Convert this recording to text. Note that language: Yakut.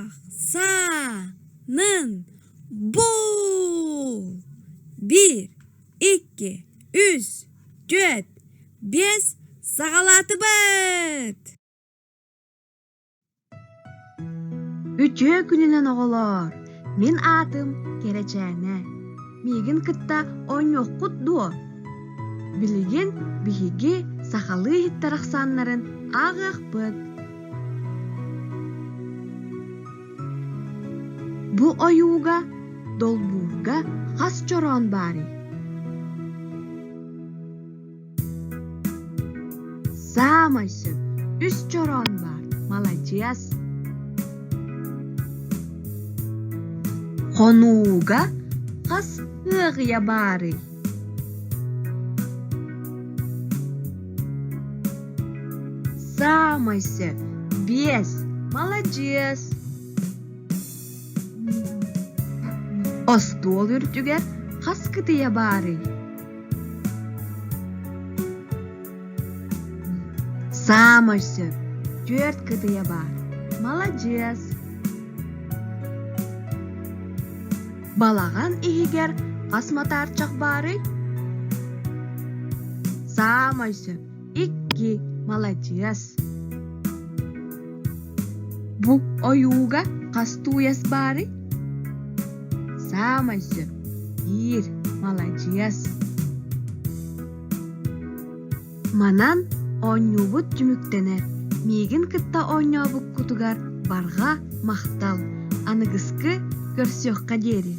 Ахсаанын бул! Биир, икки, үс, түөрт, биэс, саҕалаатыбыт! Үтүө күнүнэн оҕолоор! Мин аатым Кэрэчээнэ. Миигин кытта оонньуоххут дуо? Билигин биһиги сахалыы иһиттэр ахсааннарын ааҕыахпыт. Бу ойууга долбуурга хас чороон баарый? Саамай сөп, үс чороон баар, маладьыас. Хонууга хас ыаҕыйа баарый? Саамай сөп, биэс, маладьыас. Остуол үрдүгэр хас кытыйа баарый? Саамай сөп, түөрт кытыйа баар. Маладьыас! Балаҕан иһигэр хас матаарчах баарый? Саамай сөп, икки, маладьыас! Бу ойууга хас тууйас баарый? Саамай сөп, биир, маладьыас! Манан оонньуубут түмүктэнэр. Миигин кытта оонньообуккутугар барҕа махтал! Аныгыскы көрсүөххэ диэри!